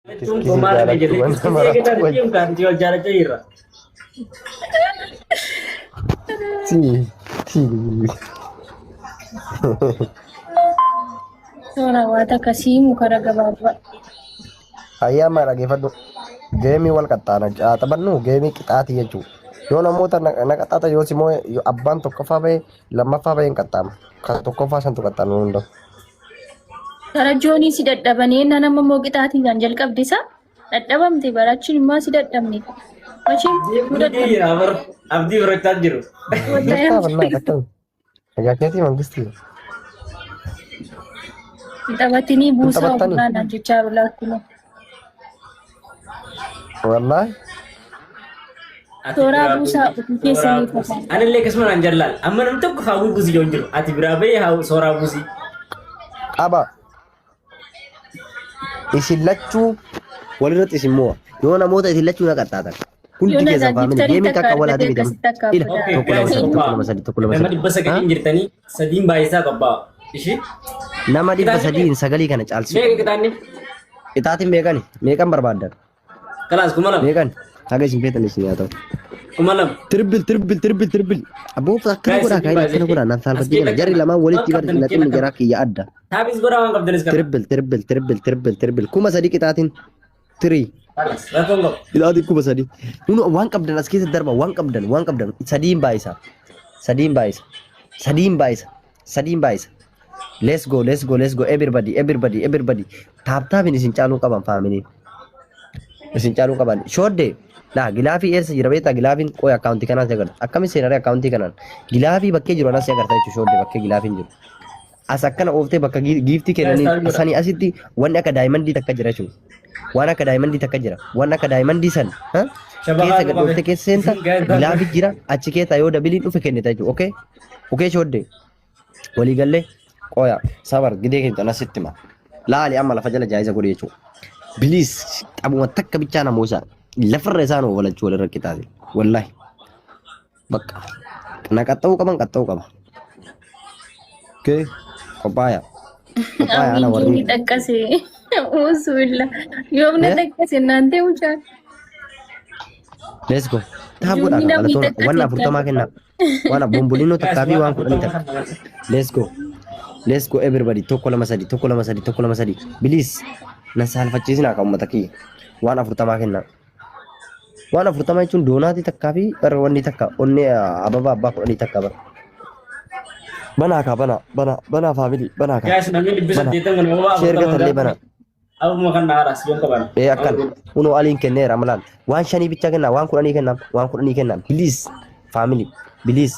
Jechuun Kiskisii gomaa dhabee jaalachuu jirti. wanta Kiskisii maraatu eegee wayya. taate kaanti wal jaalachaa jirra. Tii tii. Toora waa takka siimu karaa gabaabaa. Hayyaa amma dhaggeeffadhu. Geemii wal qaxxaana. Taphannu geemii qixaatii jechuudha. Yoo namoota na na qaxxaata yoos immoo yoo abbaan tokkoffaa bahe lammaffaa bahe hin qaxxaama. Kan tokkoffaa santu qaxxaama hunda. Kara joonii si dadhabanii ennaan amma immoo qixaatiin kan jalqabde isa dadhabamte barachuun immoo si dadhabne. Machiin nu dadhabne. Jira bar abdii birachaa jiru. Jirtaa bannaa akkami? Egaa keetii mangistii. Taphatanii Hin buusaa taphattanii? ofirraa jechaa jiru laakkuma. Wallaahi. Ati Tooraa biraa buusaa buusi. ofii Sooraa keessanii buusi. qofa. Anillee akkasuma naan jallaal. Amma namni tokko haawwii buusi yoo hin jiru. Ati biraa bahee haa sooraa buusi. Qaba. Isin lachuu walirratti isin mo'a. Yoo namoota isin lachuu na qaxxaatan. Hundi Yoo keessan nagaa faamilii giftarii geemii takka takka walaa argatee deebitan. akkasitti akka Ila Okay, tokko lama guys, sadi tokko qophaa'a. lama sadi tokko lama Nama sadi. dhibba Ha? sagaliin jirtanii sadiin baay'isaa qophaa'a. Ishii Nama dhibba qixaanni sadiin sagalii kana caalsisuu meeqa qabda. qixaanni? Qixaatiin meeqani? Meeqan barbaaddan? Kalaas 2000. Meeqan? Haga isin feetan isin haa ta'u. 2000. Tirbil tirbil tirbil tirbil. Abboo akkana Guys, godhaa sadiin kaayina akkana baay'isee. godhaa naan As saalfachii keessa kana. Jarri kana. lamaan Waan walitti bar qabdan keessa naqinni kana. jaraa kiyya adda. Taapis godhaa waan qabdanis kana. Tirbil tirbil tirbil tirbil tirbil. 3000 qixaatiin. Tirii. Kalaas rakkoon qabu. Qixaatiin 3000. Kun waan qabdan as keessa darba waan qabdan waan qabdan sadiin baay'isa. Sadiin baay'isa. Sadiin baay'isa. Sadiin baay'isa. Let's go, let's go, let's go. Everybody, everybody, everybody. Taap taapin isin caaluu qaban faamiliin. Isin caaluu qaban. Shoodde. Laa gilaafii eessa jira beektaa gilaafiin qoy akkaawuntii kanaan si agarta. Akkamiin seenaree akkaawuntii kanaan. Gilaafii bakkee jiru anas si agarta jechuudha shoodde bakkee gilaafiin jiru. As akkana ooftee bakka giiftii Guys, kennaniin taapii godhaa. sanii asitti wanni akka daayimandii takka jira jechuudha. Waan akka daayimandii takka jira. Waan akka daayimandii san ha? Shabahaa keessa gad nu qabe. dhooftee keessa seenta Guys, taapii gilaafii jira achi keessa yoo dabiliin dhufe kennita jechuudha. Okay? Okay shoodde. Walii gallee qoya sabar gidee keenya tana sitti hima. Laali amma lafa jala jaayiza godhe jechuudha. Biliis xabuma takka bichaa namoota lafarra isaan oolachuu walirra qixaate. Wallaahi bakka na qaxxa'uu qaban qaxxa'uu qaba. Okay qophaaya qophaaya ana Amin warri juuni dhaqqase. Usuilla. Yoomna Eh? dhaqqase naan ta'e mucaan. Let's go. Taap godhaa Juuni kan namni galatooma. dhaqqase Wanna afurtamaa kennaa. Waan bombolinoo Guys, takkaa fi waan waan kudhanii afurtama takka. kana. Let's go. Let's go everybody. Tokko lama sadi tokko lama sadi tokko lama sadi. Please. Na saalfachiisinaa kan uummata kiyya. Waan afurtamaa kennaa. Waan afurtamaa jechuun doonaatii takkaa fi bara wanni takka onnee ababaa abbaa kudhanii takka bara. Banaa kaa banaa banaa banaa faamilii banaa kaa. Guys, namni dhibbi Banaa. saddeettan kun ababaa Sheerga afurtama tallee gaafa banaa. abuma kan haaraas yoon qaban. Ee akkan kunoo aliin kenneera amalaan waan shanii bichaa kennaa waan kudhanii kennaa waan kudhanii kennaa please family please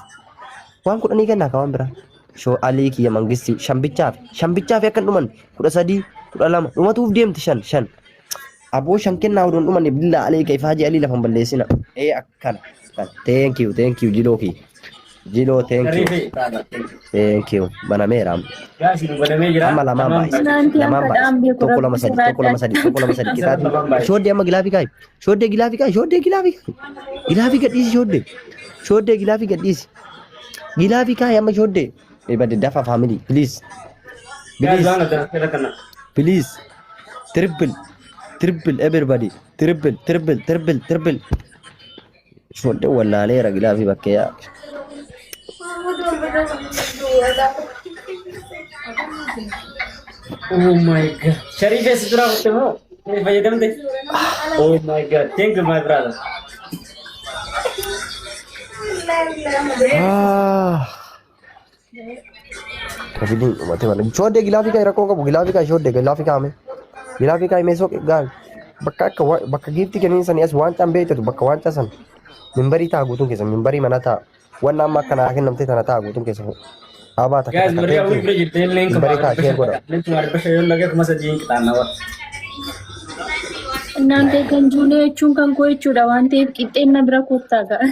waan kudhanii kennaa ka waan biraa shoo alii kiyya mangisti shan bichaa fi shan bichaa fi akkan dhuman 13 12 dhumatuuf deemti shan shan aboo shan kennaa odoon dhumanne billaa alii ka ifaajii alii lafan balleessina ee akkana thank you thank you jiloo kiyya Jiloo thank you. Sharifi. Thank you. Banameera amma. Gaasi nu banamee jira. Amma lamaan Lamaan baay'isa. Naanti Lamaan akka baay'isa. dhaan beeku Tokko lama rabbi sadi tokko lama sadi tokko lama sadi Lamaan qixaatii. baay'isa. Shooddee amma gilaafii kaa'i. Shooddee gilaafii kaa'i. Shooddee gilaafii kaa'i. Gilaafii gadhiisi shooddee. Shooddee gilaafii gadhiisi. Gilaafii kaa'i amma shooddee. Ebade dafa family please. Gaasi Please. waan adda addaa kana. Please. Triple. Triple everybody. Triple triple triple triple. Shoddee wallaaleera gilaafii bakkee yaa. Oh my god. Sharif eessa dura kutte moo? Ni fayyadamte? Oh my god. Thank you my brother. Ah. Kafidiin dhumate malee. Shooddee gilaafii kaa'e rakkoo qabu gilaafii kaa'e shooddee gilaafii kaa'ame. Gilaafii kaa'e mee soqe gaal. Bakka akka bakka giiftii kenniin sanii as waancaan beektatu bakka waancaa san. Mimbarii ta'a guutuun keessa mimbarii mana ta'a. Wanna amma akka naa kennamte tana ta'a guutuun keessa. Abaa takka Guys, takka warri thank hawwii you. bira jirte illee hin Mimbarii ta'a share godha. Leencuma dhibba shan yoo nagee 3000 hin qixaanna warra. እናንተ kan juunee jechuun kan koo jechuudha waan ta'eef qixxeen na bira kottaa ga'a.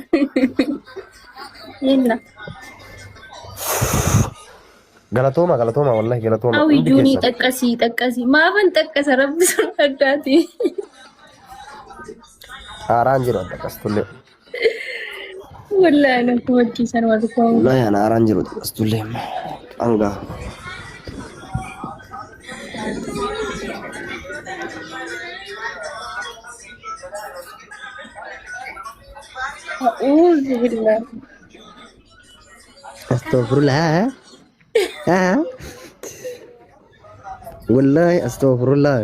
Yenna. Galatooma galatooma wallahi galatooma Awi hundi juunii keessan. xaqqasii xaqqasii maafan xaqqasa rabbi sun addaati. Haaraan jiru adda qastullee. Wallaahi na kumachiisan warri koo. Wallahi ana haaraan jiru adda qastullee. Angaa. A'uuzu billah. Astaghfirullah. Ah. Wallahi astaghfirullah.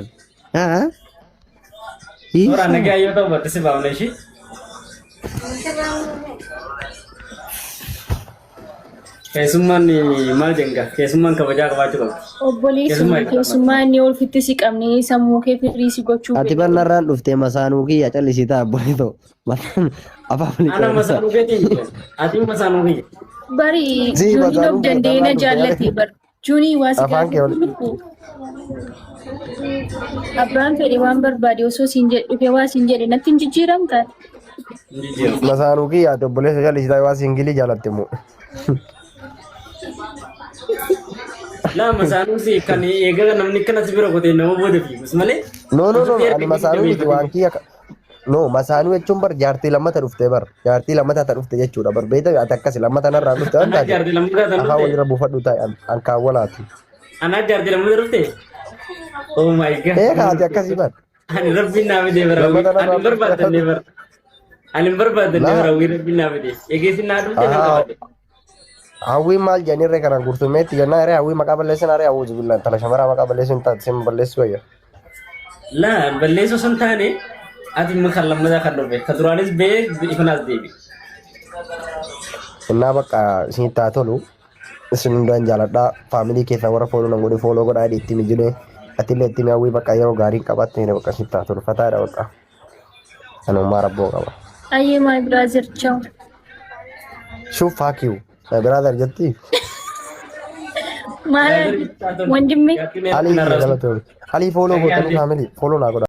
Ah. Toora nagaa yoo ta'u batte si baafna ishii. Keessummaan maal jenga? Keessummaan kabajaa qabaachuu qabdi. Obboleessuma Keessummaa keessummaa inni ofitti si qabnee sammuu kee firii si gochuu Ati barnarraan dhuftee masaanuu kiyya callisii ta'a obboleetoo. Mataan afaan Ana liqeessa. masaanuu keetiin jedhe. Ati masaanuu kiyya. Bari Zii Juuniin masaanuu of kiyya danda'ee na tarraan dhuftee jaallate bar. Juunii waa si Afaan kee gaafatu ol. lubbu. Abbaan fedhe waan barbaade osoo siin jedhe dhufe waa siin jedhe natti hin jijjiiramta. Hin jijjiiramu. Masaanuu kiyya ati obboleessa callisii ta'a waa siingilii jaalatte immoo. Laa masaanuu si kan eegala namni akkana si bira kotee nama booda fiigus malee. No no no Ofitti ani erga masaanuu miti waan jabeeffate. kiyya no masaanuu jechuun bar jaartii lammata dhuftee bar jaartii lammata ta dhufte jechuudha bar beekta ati akkasi lammata narraa dhufte waan Anaa taate jaartii lammataa tan afaan dhufte. walirra buufadhu taa'e an kaawwalaati. Anaa jaartii lammataa dhufte. Oh my god. Ee kaati akkasii bar Ani rabbiin naa fide bara lammata ani narraa hin barbaadanne bara. Ani hin barbaadanne laa bara wii rabbiin naa fide. Egeessi naa dhufte nan ahaa qabadhe. Hawwiin maal jedhanirree kanaan gurtummeetti jennaan aree hawwii maqaa balleessin aree hawwuu jibillaan tala shamaraa maqaa balleessuun taate sin balleessuu wayya. Laa balleessoo sun taane ati immoo kan lammataa kan dhufe ka duraanis ba'ee ifanaas deebi. Innaa bakka isinitti haa tolu isin hundaan jaaladhaa faamilii keessaa warra fooloo nan godhe fooloo godhaa jedhi itti mijine atillee itti hawwii bakka yeroo gaariin qabaatte hin bakka isinitti haa tolu fataadha bakka anummaa rabboo qaba. Ayyee my brother ciao. Shuu fuck you my brother jetti Maal ወንድሜ alii kiyya galatoomii alii fooloo gootanii faamilii fooloo naa godhaa.